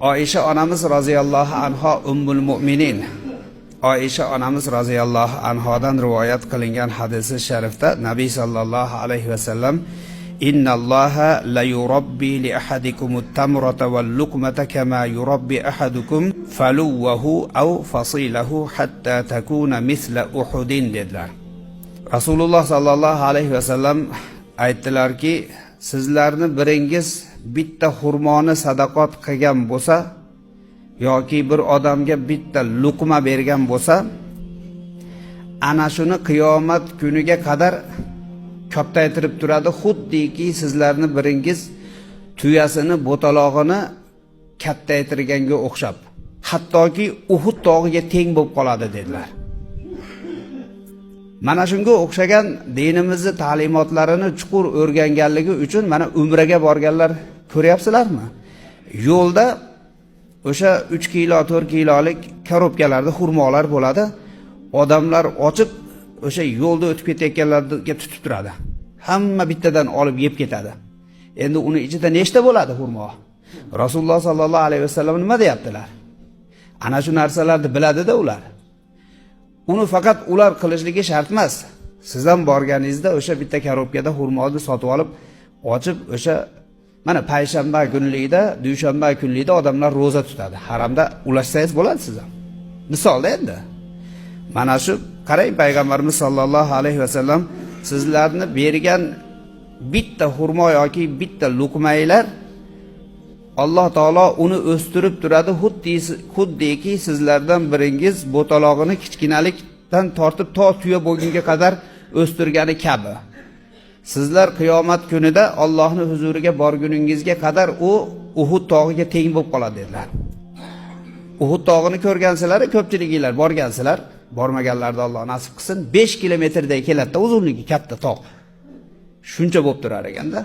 Oysha onamiz roziyallohu anho ummul mu'minin. Oysha onamiz roziyallohu anhodan rivoyat qilingan hadisi sharifda Nabiy sallallohu alayhi vasallam: "Innalloha la yurabbi li ahadikum at-tamrata wal luqmata kama yurabbi ahadukum faluwahu aw fasilahu hatta takuna misla Uhudin" dedilar. Rasululloh sallallohu alayhi vasallam aytdilarki, sizlarni biringiz bitta xurmoni sadaqot qilgan bo'lsa yoki bir odamga bitta luqma bergan bo'lsa, ana shuni qiyomat kuniga qadar kattaytirib turadi, xuddiki sizlarni biringiz tuyasini bo'talog'ini kattaytirganga o'xshab, hattoki Uhud tog'iga teng bo'lib qoladi dedilar. Mana shunga o'xshagan dinimizni ta'limotlarini chuqur o'rganganligi uchun mana umraga borganlar ko'ryapsizlarmi? Yo'lda o'sha 3 kilo, 4 kilolik korobkalarda xurmolar bo'ladi. Odamlar ochib o'sha yo'lda o'tib ketayotganlarga tutib turadi. Hamma bittadan olib yeb ketadi. Endi uni ichida nechta bo'ladi xurmo? Rasululloh sallallohu alayhi vasallam nima deyaptilar? Ana shu narsalarni biladida ular. Uni faqat ular qilishligi shart emas. Siz ham borganingizda o'sha bitta korobkada xurmoni sotib olib, ochib o'sha mana payshanba kunlikda, dushanba kunlikda odamlar ro'za tutadi. Haramda ulashsangiz bo'ladi siz ham. Misolda endi. Mana shu qarang, payg'ambarimiz sollallohu alayhi vasallam sizlarni bergan bitta xurmo yoki bitta luqmaylar Alloh taolo uni o'stirib turadi, xuddiki sizlardan biringiz bo'talog'ini kichkinalikdan tortib to tuya bo'lgunga qadar o'stirgani kabi. Sizlar qiyomat kunida Allohning huzuriga borguningizga qadar u Uhud tog'iga teng bo'lib qoladi dedilar. Uhud tog'ini ko'rgansizlar, ko'pchiliginglar borgansizlar, bormaganlarda Alloh nasib qilsin, 5 kilometrday keladi-da uzunligi, katta tog'. Shuncha bo'lib turar ekanda.